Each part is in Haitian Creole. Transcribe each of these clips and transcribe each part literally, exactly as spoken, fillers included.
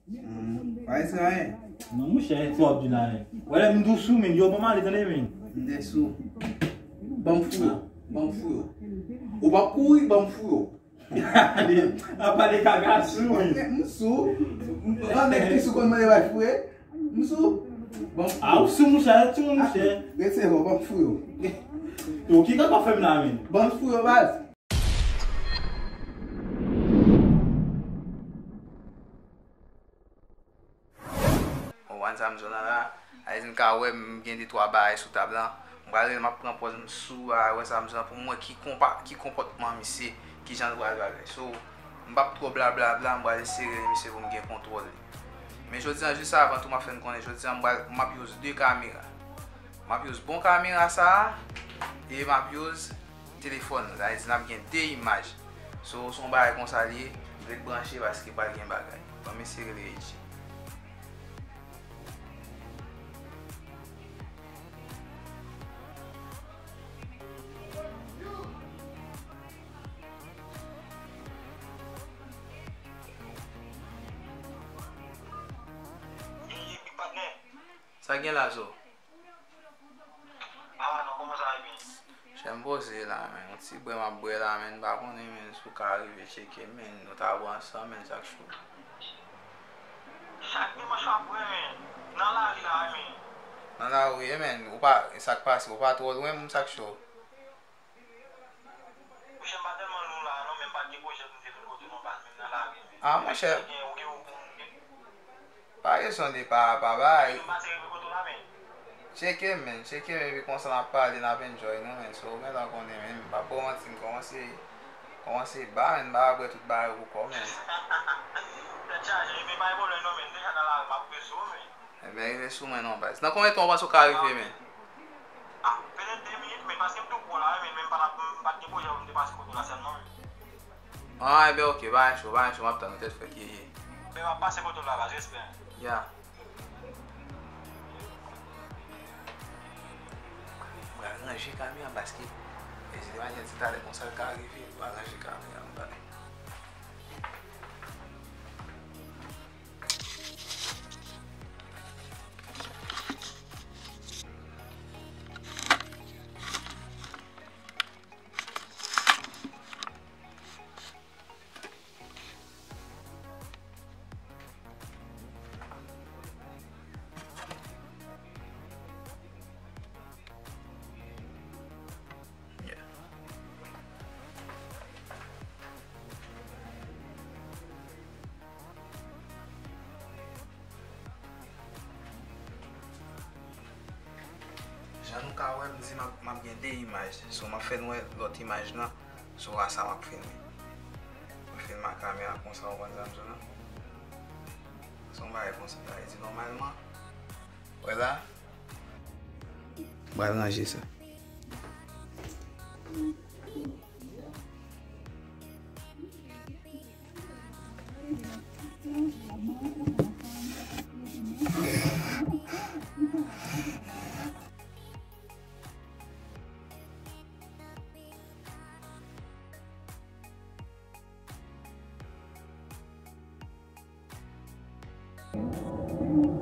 Hmm, pa eseye anyen. Non, monchè, sa w ap di la, men. Wè, lè m di w sou, men, yo, ban m ale, tande, men. M te sou. Ban m fou yo. Ban m fou yo. Ou p ap kouri, ban m fou yo. Ap pale kaka sou, men. M sou. M, m, nèg ki sou konn mande bay fou, eh. M sou. Ban m fou yo. A, ou sou, monchè, ti moun, monchè. Rete, bon, ban m fou yo. Yo, ki kaka fè m la, men? Ban m fou yo, baz. Ou konprann sa m di w la la? Ayiti n ka wè m gen de twa bagay sou tab la. M pral rele, m ap pran pòz m sou bagay, wè sa m di w la, pou m wè ki konpa, ki konpòtman misye, ki jan l pral bagay. So, m p ap twò blablabla, m pral eseye rele misye pou m gen kontwòl li. Men jodi a, jis avan tou, m ap fè n konnen, jodi a, m pral, m ap use de kamera. M ap use bon kamera sa a, e m ap use telefòn, sa vle di n ap gen de imaj. So, se yon bagay konsa li ye, ret branche paske pral gen bagay. Ban m eseye rele Edji. Sa gen la, Zo? Ah non, kòman sa ye, men? Chè, m poze la, men. Yon ti bwè m ap bwè la, men. M pa konnen, men, si w ka rive tcheke, men. Nou ta bwè ansanm, men, sa k cho. Chak dimanch w ap bwè, men. Nan lari la, men. Nan lari, wi, men. Ou pa, sa k pase, ou pa twò lwen, men, sa k cho. Monchè, m pa tèlman lwen la, non, men m pa t gen pwojè pou m te vin kote w non, baz, menm nan lari, men. Ah, monchè. Ou gen, ou gen, ou gen. Pa kesyon de pa, pa bay. Tcheke m, men. Tcheke m, epi konsa n ap pale, n ap enjoy nou, men. So, ou gentan konnen, men. M p ap ba w manti, m kòmanse, kòmanse ba, men. M pa ap bwè tout bagay yo pou kò, men. Tèt chaje, men pa gen pwoblèm, non, men. Deja nan lari, m ap bezwen w, men. Ebyen, rive sou mwen, non, baz. Nan konbyen tan w panse w ka rive, men? Ah, petèt de minit, men paske m tou pran la, men, men m pa t ap, m pa t gen pwojè pou m te pase kote w la sèlman, men. Ah, ebyen, oke, pa gen cho, pa gen cho, m ap tann ou tèt frèt, ye, ye. Men m ap pase kote w la, baz, respè. Ya. M pral ranje kamera paske, e, se te mannyè di talè konsa l ka rive, m pral ranje kamera, m pral. Jan nou ka wè, m di m ap, m ap gen de imaj. So, m ap fè n wè lòt imaj lan. So, a sa m ap filme. M filme ak kamera konsa, ou konn sa m di w lan. Se yon bagay konsa, sa vle di nòmalman. Wè la. M pral ranje sa.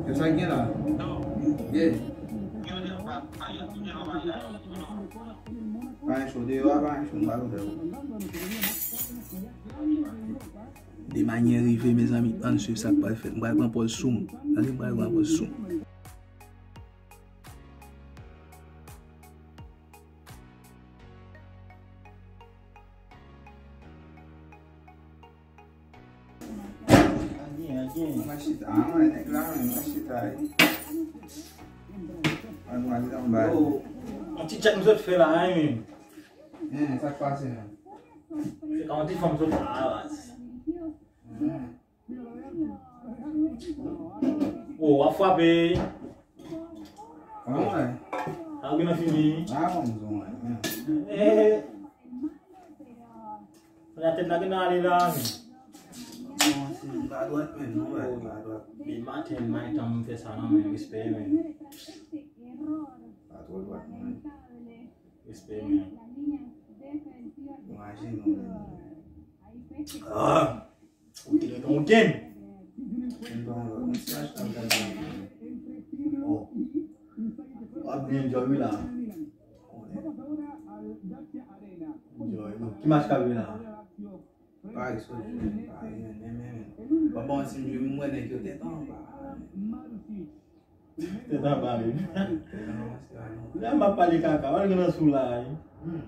Yo, sa gen la? Yeah. Pa gen cho deyò a, pa gen cho, m pa konn. De mannyè rive, mezanmi, ann swiv sa k pral fèt. M pral pran pòz sou m. Tande, m pral pran pòz sou m. Mwen chita, ah, mwen nèg la, mwen chita, wi. Mwen, mwen, mwen, mwen. Oh, yon ti tchèk m sot fè la, wi, men. Hen, sa k pase, men? Se ka yon ti fanm sot la, baz. Hen. Oh, w ap frape. Anmwey. Sa ou gen nan fini? Ah, bon, bon, men. Eh. Sa tèt la gen nan ale la, men. Bon, se pa dwat, men, non, wè, pa dwat. Depi maten, m pa gen tan m fè sa, non, men, respè, men. Pa twò dwat, non, men. Respè, men. Imajine w, men. Ah! Ou gen, ou gen. M pa yon lòt. M se H K gade. Oh. W ap byen enjoy wi la. Enjoy. Ki match k ap jwe la? Paris, ok. Paris, men, men, men. Bon, bon, si m jwe, m wè nèg yo tèt anba. Tèt anba, wi. Tèt anba, se pa non. Lè m ap pale kaka, w al gen nan sou la, wi. Hmm.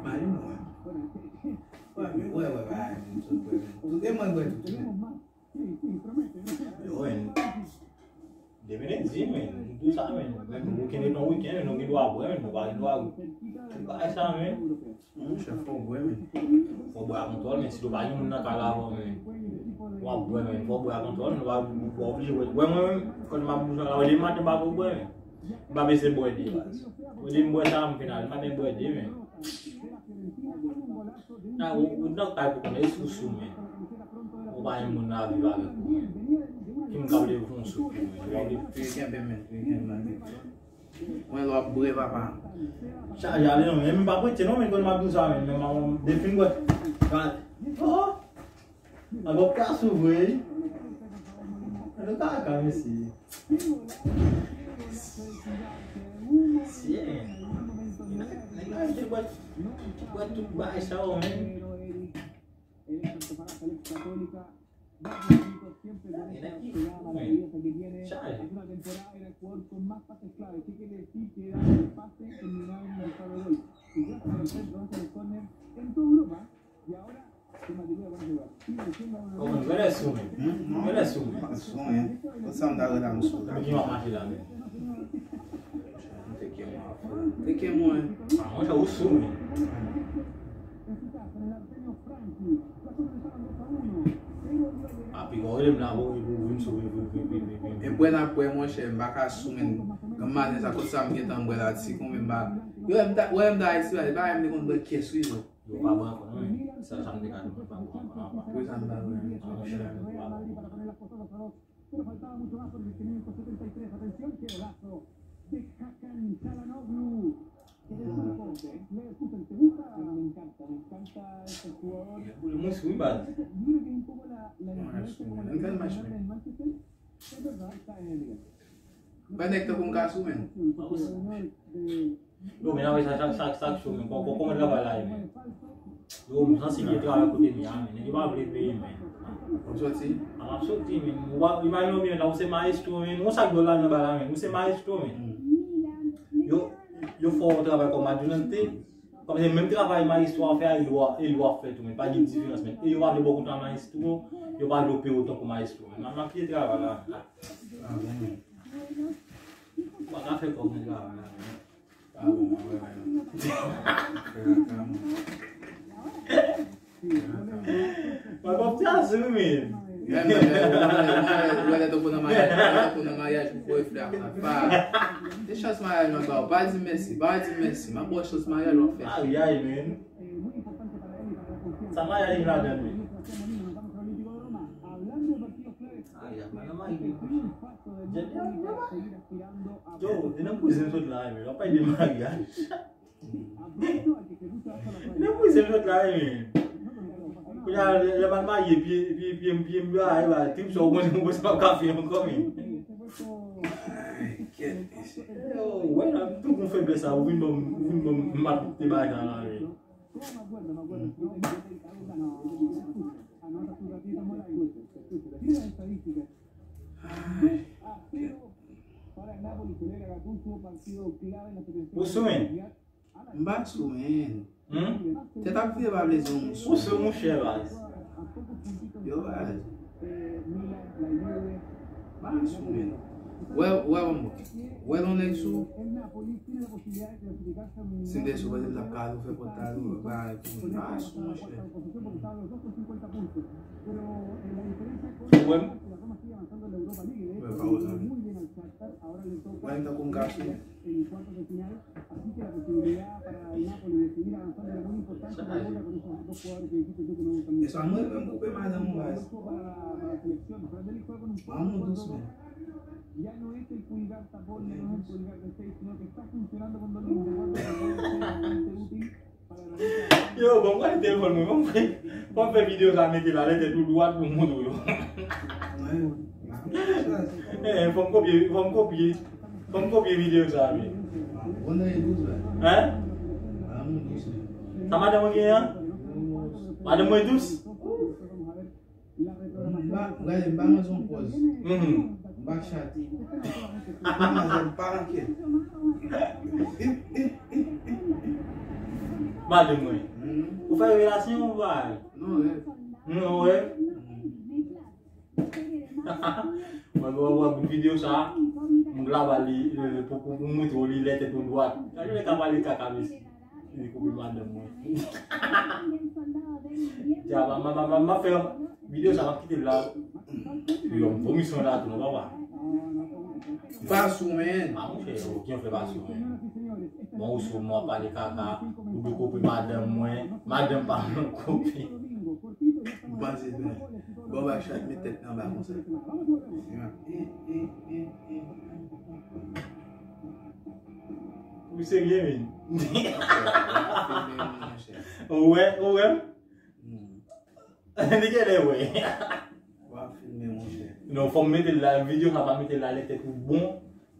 Mari mwen. Wè, men, wè, wè, bagay, men, tout, wè, men. Tout, e mwen, wè, tout, men. Yo, men. Demen di, men. M di w sa, men. Men, nou kenbe nan wikenn, men, nou gen dwa bwè, men, nou pa gen dwa. Tout bagay sa, men. Monchè, fò w bwè, men. Fò w bwè ak kontwòl, men si w pa gen moun nan kay la avè w, men, w ap bwè, men fò w bwè ak kontwòl, men w pa, w pa oblije bwè. Bwè, mwen menm, kòm m ap bouje la, demen maten, m pa ko bwè, men. M pa bezwen bwè de, baz. Olye m bwè sa, m vin ale, m pa bezwen bwè de, men. A, ou, ou nan kay pou konnen, e sou sou, men. Ou pa gen moun nan ap viv avèk ou, men. Ki moun k ap leve pou yon sou, men. Ou pa oblije. Mwen lè w ap boure, papa. Chaje ale non, men m pa prete non, men konn m ap di w sa, men, men m ap defin bwè. Gad. Oh! An bon ka sou vre. An bon ka ka, mesye. Mesye. Nèg la te bwè, te bwè tout bagay sa yo, men. Kòman, gade sou mwen. Gade sou mwen. Sou mwen. Konsa m ta rele m sou la. Ki w ap mache la, men? Teke mwen. Teke mwen. Ah, mwen, ou sou mwen. Api, gade m la, bon, e pou vin sou, vin, vin, vin. E bwè n ap bwè, monchè, m pa ka sou, men. Granm maten sa, kote sa m gentan bwè la, ti konbyen m pa. Yo, m ta, wè, m ta eksplike, bagay m te konn bwè kès, wi, bro. Yo pa bwè ankò, non, men. Sa, sa m te ka di, mwen pa bwè ankò, non, pa. Pou sa m pa bwè, monchè. Pero faltaba mucho más porque tenía un setenta y tres. Atención, qué golazo de Hakan Calhanoglu. Qué buen corte, ¿eh? Le, escuchen, ¿te gusta? Me encanta, me encanta este jugador. Yo creo que es un poco la, la influencia como la tiene Ronaldo en Manchester. Es verdad, está en el Liga. Ba nèg tankou m ka sou, men. Yo, men, anmwey, sa, sa, sa, sa cho, men. Kò-, kò-, kòman travay la ye, men? Yo, m santi gen travay kote m ye a, men. Nèg yo pa vle peye, men. Ou soti? A, m ap soti, men. Ou pa, imajine w, men, la, ou se mayestwo, men. Ou sa k dwòl la nan bagay la, men. Ou se mayestwo, men. Yo, yo fè w travay kòm adjudante. Kòm se menm travay mayestwo a fè a, e li w ap fè tou, men. Pa gen diferans, men. E yo pa vle ba w kontra mayestwo, yo pa vle w peye w tankou mayestwo, men. M ap, m ap kite travay la. A, bon, men. Ou pa ka fè kòb nan travay la, men. Ah, bon, mwen wè, men. Mwen pa fè sa, men. Mwen, mwen, mwen, mwen, mwen, mwen, tankou nan maryaj, mwen tankou nan maryaj, mwen voye flè ak sa. Pa. E chans maryaj mwen ba w, pa di mèsi, pa di mèsi. Mwen ba w chans maryaj, w ap fè. Ay, ay, men. Sa maryaj gen ladan l, men. Ay, ay, madan mayi. Yo, se nan kouzen m sot la, men. W ap pale de maryaj. Se nan kouzen m sot la, men. Kounye a, lè, lè m al marye, pye, pye, pye, pye m yo a, e ba, trip sa w konn, w konn sa w ka fè ankò, men. Ay, kèt, mesye. Yo, wè, la, m tou gon feblès sa, ou vin ban m, ou vin ban m, m ap te bagay la, men. Ou sou, men? Hmm? Tèt ap vire pa vle di yon moun sou. Ou sou, monchè, baz. Yo, baz. Baz sou, men. Wè, wè, wè, wè, yon nèg sou. Si m te sou, pote m t ap ka al ouvè pòt la, bagay pou moun. Baz sou, monchè. Ou wè m? Wè, pa ou nan. Wè m tankou m ka sou. E sa mwen menm koupe madanm ou baz. Maman dousman. Yo, bon, mwen telefòn mwen, bon, mwen fè, bon, mwen fè videyo sa mete la, lè tèt ou dwat pou moun yo. Eh, fò m kopye, fò m kopye, fò m kopye videyo sa, men. Hein? Sa madanm mwen gen an? Madanm mwen dous? M pa, gade, m pa nan zon pòz. Mhm. M pa chati. M pa nan zòn, m pa nan kè. Madanm mwen. Mhm. Ou fè revelasyon ou pa? Non, rèv. Non, rèv. Mhm. Mwen, mwen, mwen, videyo sa, m glaba li, euh, pou, pou, pou montre w li lè tèt ou dwat. Gade lè ka pale kaka, mesye. Li koupe madanm mwen. Dja, ma, ma, ma, ma, ma fè videyo sa, m ap kite l la. Yo, m vomi san la tou, non, papa. Pa sou, men. Ah, monchè, yo, ki fè pa sou, men. Bon, ou sou, mwen pale kaka, ou dwe koupe madanm mwen, madanm pa mwen koupe. M panse, men. Bon, ba chat, met tèt nan ba konsa. Ou serye, men? Ou wè, ou wè? Hmm. Li genlè wè. W ap filme, monchè. Non, fò m mete l la, videyo sa pa mete l la, lè tèt ou bon,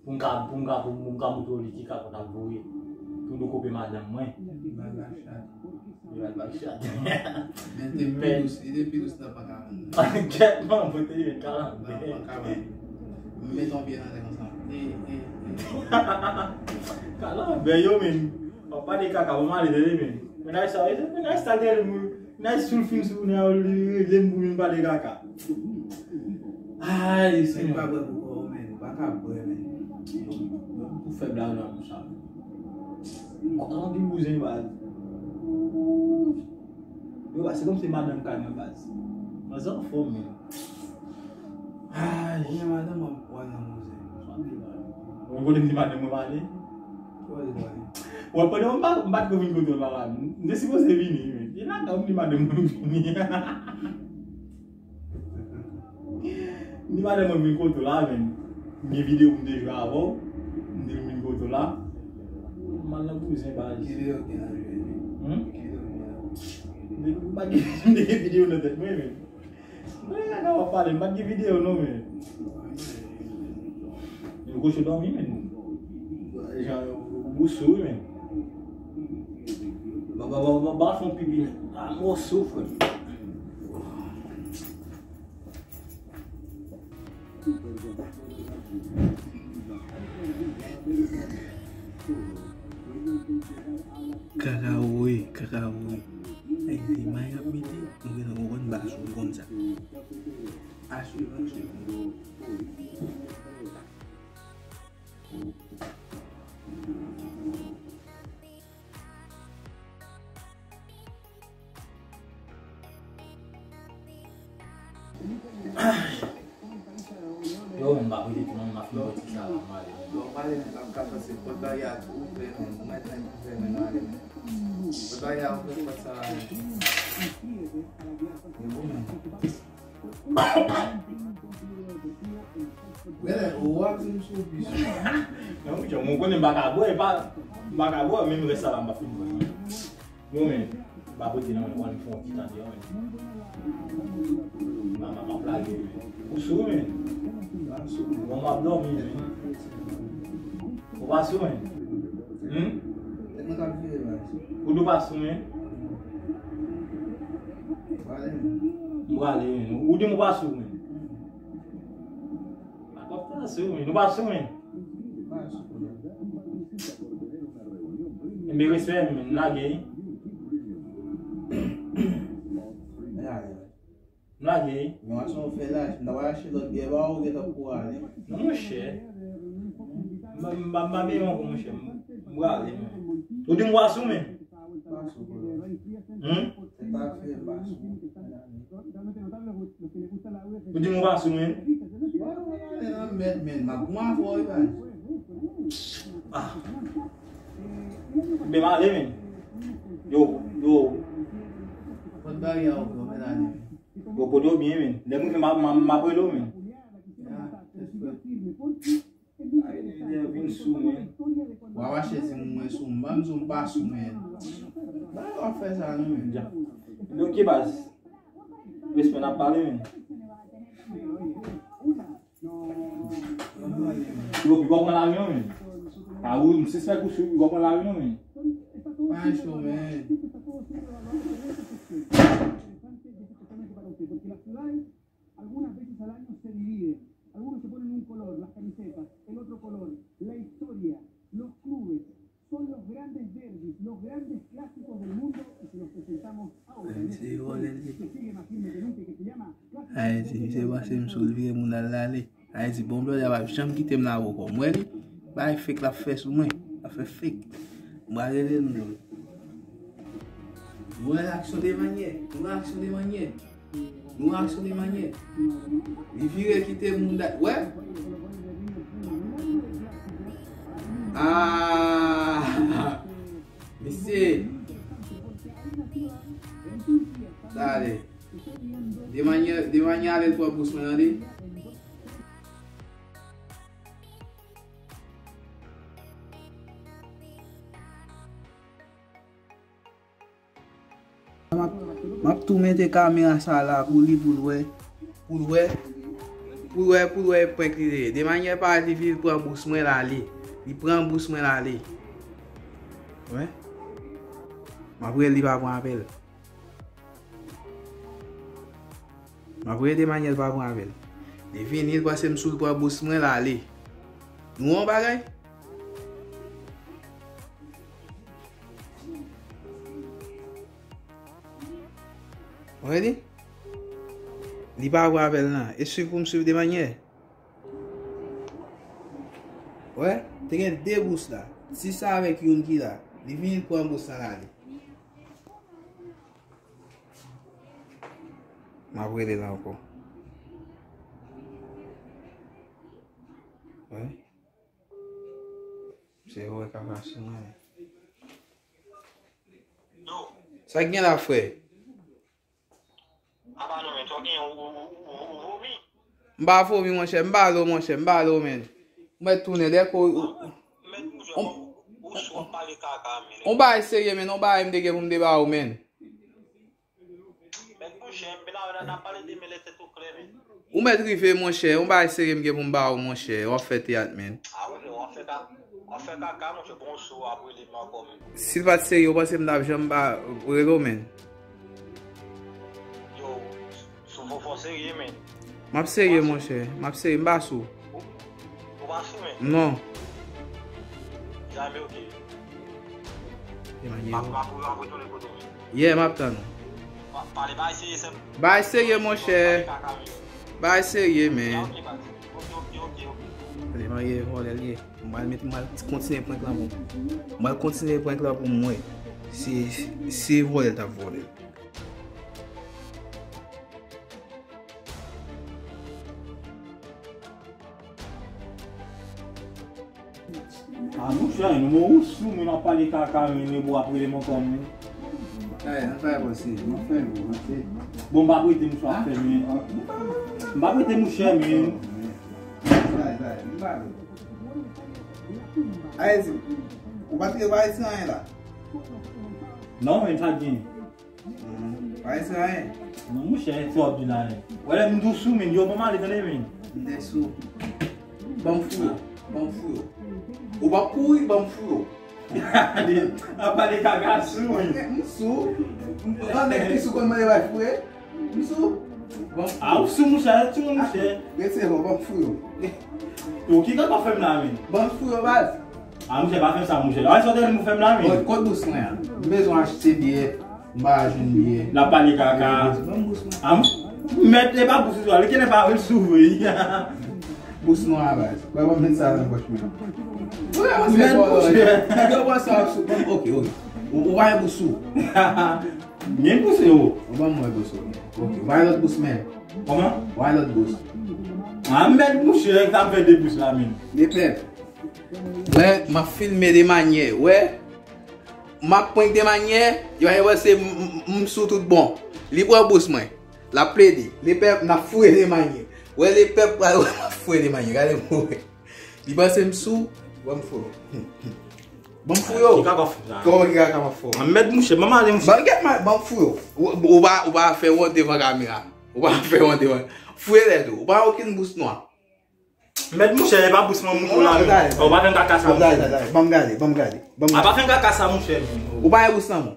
pou m ka, pou m ka, pou m ka montre w li ki kapot ap voye. Pou nou koupe madanm mwen. Bagay chat. Yo al bay chat. Men te pi dous, li te pi dous nan pankabann nan. Kèt, man, pote yon kalanbè. Nan pankabann. M met yon pye nan tè konsa. E, e, e. Kalanbè yo menm. W ap pale kaka, w male tande menm. Mennaj sa, mennaj sa tèlman, mennaj sou l fin sou mwen, li rele m pou vin pale kaka. Ay, Senyè. Pa bwè pou kò w, men. Ou pa ka bwè, men. Ou fè blag nan konsa. Kòman ki bouzen baz? Yo, se kòmsi madanm kay mwen baz. Mwen se anfòm, men. Ay. Ou gen madanm w ap pran nan bouzen. Mwen kote m di madanm mwen pale. Ou wè, pandan m pa, m pa t ko vin kote w la, la. M te sipoze vini, men. E la, m di madanm mwen vini. Ni madanm mwen vin kote w la, men. Gen videyo m te jwe avè w. M te vin kote w la. M al nan bouzen baz. Ki videyo ki nan jwe? Hmm? Ki videyo ki nan jwe? M pa gen, m te gen videyo nan tèt mwen, men. Mwen, la, w ap pale, m pa gen videyo, non, men. Yon kochon dòmi, men. Jan, ou sou, men. Ba, ba, ba, ba, ba, fon pipi, men. A, mò sou, frè. Kaka woy, kaka woy. Ay, se may ap mete, nou gentan konprann ba sou konn sa. Aswè, aswè. Yo, m pa prete tou non, m ap fin bwè ti sa la, m ale. Bon, m ale, m ap ka panse pòt bagay a tou ouvè, men, ou mèt menm ouvè, men, m ale, men. Pòt bagay a ouvè, pòt sa la, men. Men bon, men. Genlè, ou ap di m sou pis. Non, monchè, mwen konnen m pa ka bwè, e pa, m pa ka bwè, menm rès sa la, m pa fin bwè. Yo, men, m pa prete non, mwen fè yon ti tande, men. Mama, m ap lage, men. Ou sou, men. Bon, m ap dòmi, men. Ou pa sou, men. Hmm? Ou di w pa sou, men. M prale, men. Ou di m ou pa sou, men. Akòp ta sou, men. Ou pa sou, men. Enben, respè, men. M lage. M lage, wi. Yon fason ou fè lach, m ta pral achte lòt byè ba ou, ou gentan pou ale. Non, monchè. M pa, m pa, m pa benyen ankò, monchè. M, m prale, men. Ou di m w a sou, men. Pa sou, bro. Hmm? Se pa fè m pa sou. Ou di m w a sou, men. Wè, wè, wè, nan mèd, men. M ap pran avè w, wi, baz. Ah. Enben, m ale, men. Yo, yo. Pòt bagay a ouvè, men, ale, men. Yo, kote w byen, men. Lè m rive, m a, m a, m ap rele w, men. Ya, respè. Ay, nèg vin sou mwen. W a mache di m mwen sou, m pa m di w m pa sou, men. Wap fè sa non men. Dja. Ebyen ok baz. Respè n ap pale men. Yo, pi w ap pran lari non men. A wi, m sispèk ou sou, pi w ap pran lari non men. Pa cho men. Algunas veces al año se dividen. Algunos se ponen un color, las camisetas, el otro color, la historia, los clubes. Son los grandes derbis, los grandes clásicos del mundo y se los presentamos ahora en este episodio que sigue más firme que nunca y que se llama Clásico Ayiti, se pase m sou l vire moun al lale. Ayiti, bon blòdè a p ap janm kite m la ankò. M wè li, bay fake l ap fè sou mwen, l ap fè fake. M pral rele l nou. M wè aksyon de manyè, m wè aksyon de manyè. Nou aksyon de manyè. Li vire kite moun dat. Wè? Ah! Mesye. Tande. De manyè, de manyè ale l pran bous mwen, tande. M ap, m ap tou mete kamera sa la pou li, pou l wè, pou l wè, pou l wè, pou l wè e prank li te ye. De manyè pa li vin pran bous mwen l ale. Li pran bous mwen l ale. Wè. M ap rele li pa pran apèl. M ap rele de manyè l pa pran apèl. Li vini, li panse m sou l pran bous mwen l ale. Nou wè yon bagay? Ou wè li? Li pa pran apèl nan. E swiv pou m swiv de manyè. Wè, te gen de bous la. Sis la avèk youn ki la. Li vini, li pran bous la, l ale. M ap rele l ankò. Wè. Se vre kaka sou mwen. Sa k gen la, frè? Apa non, men, sa w gen, ou, ou, ou, ou vomi? M pa vomi, monchè. M pa lo, monchè. M pa lo, men. Mwen tounen, dèk ou, ou, mèt mouche, ou, ou sou ap pale kaka, men. On bagay serye, men. On bagay m te gen pou m te ba ou, men. Mèt mouche, m vin avè n ap pale de men lè tèt ou klè, men. Ou mèt rive, monchè. On bagay serye m gen pou m ba ou, monchè. W ap fè teyat, men. A, monchè, w ap fè ka-, w ap fè kaka, monchè. Bon, sou ap rele m ankò, men. Si l pa t serye, ou panse m t ap janm ba rele w, men? Yo, sou fò fò serye, men. M ap serye, monchè. M ap serye. M pa sou. Ou, ou pa sou, men? Non. Jamè, ok. Emmanuel. M ap, m ap, m ap retounen kote w, men. Yeah, m ap tann ou. Pa, pale, bay serye, sèm. Bay serye, monchè. Bay serye, men. Ok, ok, ok, ok. Emmanuel, vòlè l ye. M pral met, m pral kontinye prank lan pou m. M pral kontinye prank lan pou m wè si, si vòlè l t ap vòlè. A, monchè, nou mò ou sou, men w ap pale kaka, men, men bon, ap rele m ankò, men. Ay, ann fè pase, m ap fè yon pase. Bon, m pa prete mouchwa ap fè, men. M pa prete mouchè, men. Bay, bay, m pa. Ayiti, ou pa t revalize anyen la? Non, men sa gen. Hmm, pa gen anyen. Non, monchè, sa w ap di la, men. Wè lè m di w sou, men, yo, ban m ale, tande, men. M te sou. Ban m fouye w. Ban m fouye w. Ou p ap kouri, ban m fouye w. Ap pale kaka sou, men. M sou. An nèg ki sou konn mande bay fouye. M sou. Ban m fouye w. A, ou sou, monchè, sou, monchè. Rete bon, ban m fouye w. Yo, ki kaka w fè m la, men? Ban m fouye w, baz. A, monchè, pa fè sa, monchè. A, sa w te di m fè m la, men. Kot, kot bous mwen an? M bezwen achte byè. M pa jwenn byè. L ap pale kaka. Ban m bous mwen. A, m, mèt, e pa bous ou sou, ale, kenèp pa wè l sou vre. Bous mwen a baz. Wè, ban m met sa nan pòch mwen. Ou ka panse mèt, monchè. Nèg yo panse w ap sou. Ok, ok. Ou, ou pa gen bous ou. Men bous yo. Ou ban m wè bous ou. Ok. Ou pa gen lòt bous, men. Kòman? Ou pa gen lòt bous. A, mèt, monchè, sa m fè de bous la, men. Lepèp. Wè, m ap filme de manyè. Wè. M ap prank de manyè, yo pa gen panse m, m, m sou tout bon. Li pran bous mwen. L ap plede. Lepèp, n ap fouye de manyè. Wè, lepèp pral wè m ap fouye de manyè. Gade m wè. Li panse m sou, wè m fou. Ban m fouye w. Ki kaka w fè la? Kòman ki kaka m ap fè w? Mèd mouche, ban m ale mouche. Ban m gèt ma, ban m fouye w. Ou, ou pa, ou pa fè wont devan kamera. Ou pa fè wont devan. Fouye lè tou. Ou pa okenn bous nwa. Mèd mouche, e pa bous mwen mouche la menm. Ou pa fè m kaka sa mouche. Ban m gade, ban m gade, ban m gade. A pa fè m kaka sa mouche. Ou pa gen bous nan men w.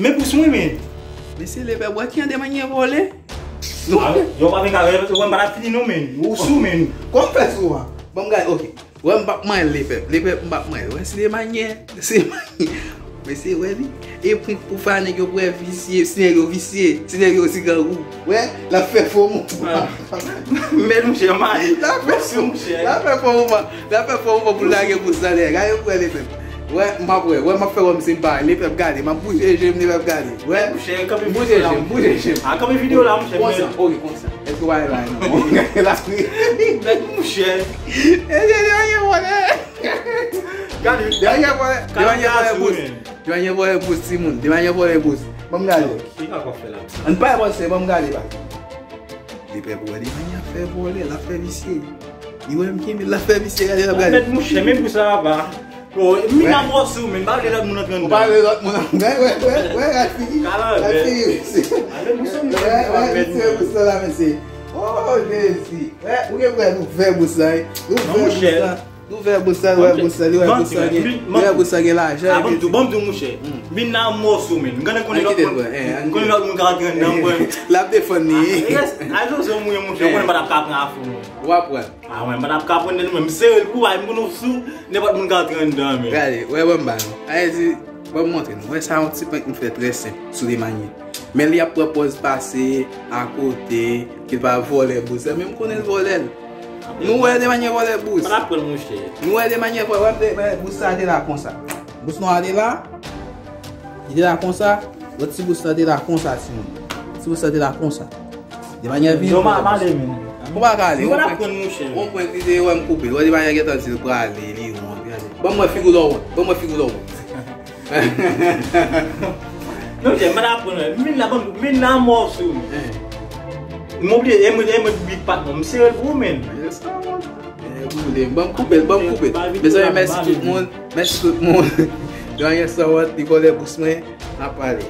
Men bous mwen men. Mesye Lepèp, wè ki jan Demanyè vòlè. Yo pa vin kare, yo pa ta fini non men. Ou sou men. Kòman fè sou a? Ban m gade, oke. Wè m p ap manyen l, Lepèp. Lepèp m p ap manyen l. Wè si Demanyè, se Demanyè. Mesye wè li. E prank pou fè nèg yo pou wè visye, si nèg yo visye, si nèg yo ti grangou. Wè, l ap fè fo mou. Men mouche, man. L ap fè fo mou. L ap fè fo mou. L ap fè fo mou pou l lage bous nan dèyè. Gade pou wè Lepèp. Wè, m ap wè, wè, m ap fè wè m se m pa, Lepèp gade, m ap bouje je m, Lepèp gade. Wè, m bouje je m, bouje je m. A, kanpe videyo la, mouche. Konsa, oke, konsa. Èske w pa wè la, non? Gade mouche. E, e, e, e, wè. Gade. Demanyè vòlè, Demanyè vòlè bous. Demanyè vòlè bous, timoun. Demanyè vòlè bous. Ban m gade. Ki sa w ap fè la? Ann pa avanse, ban m gade, baz. Lepèp wè Demanyè ap fè vòlè, l ap fè visye. Li wè m kenbe l, l ap fè visye, gade, l ap gade. Mèd mouche, men pou sa va. Bon, mi nan mò sou, men m pa vle lòt moun antre anndan. Ou pa vle lòt moun antre. Wè, wè, wè, wè, gad figi. Gad figi, mesye. Wè, wè, mesye, bous la, mesye. Oh, Jezi. Wè, ou gen pou wè nou fè bous la, wi. Nou fè bous la. Nou fè bous la, wè bous la, li wè bous la gen, li wè bous la gen lajan. Ban m di w, mouche. Mi nan mò sou, men. M konnen lòt moun, konnen lòt moun ka antre anndan, mwen. L ap defann li. A, zozo mwen, mouche, konnen pa t ap ka pran afè mwen. W ap pran. A, mwen, m pa t ap ka pran anndan, mwen. M sere l pou bay, m konnen w sou, nenpòt moun ka antre anndan, men. Gade, wè, ban m ba nou. Sa vle di, ban m montre nou. Wè, sa yon ti prank m fè trè senp, sou Demanyè. Men li ap pran pòz pase akote, ke l pa vòlè bous la, men m konnen l vòlè l. Nou wè Demanyè vòlè bous. Pa t ap pran l, mouche. Nou wè Demanyè vòlè, wè, wè, bous sa te la konsa. Bous nwa te la. Li te la konsa. Lòt ti bous la te la konsa, timoun. Ti bous la te la konsa. Demanyè vini. Ou pa ka ale. Ou pa t ap pran l, mouche. Ou pran li te wè m koupe l. Wè Demanyè gentan di l prale, li wont. Gade. Ban mwen figi w lè w wont. Ban mwen figi w lè w wont. Non, mouche, m pa t ap pran l. Min la, ban m, min la mò sou. M obliye, e mwen, e mwen big pat mwen. M sere l pou ou, men. Yes, I want. Eh, boule, ban m koupe l, ban m koupe l. Mezanmi, mèsi tout moun. Mèsi tout moun. Demanyè sanwont, li vòlè bous mwen. N ap pale.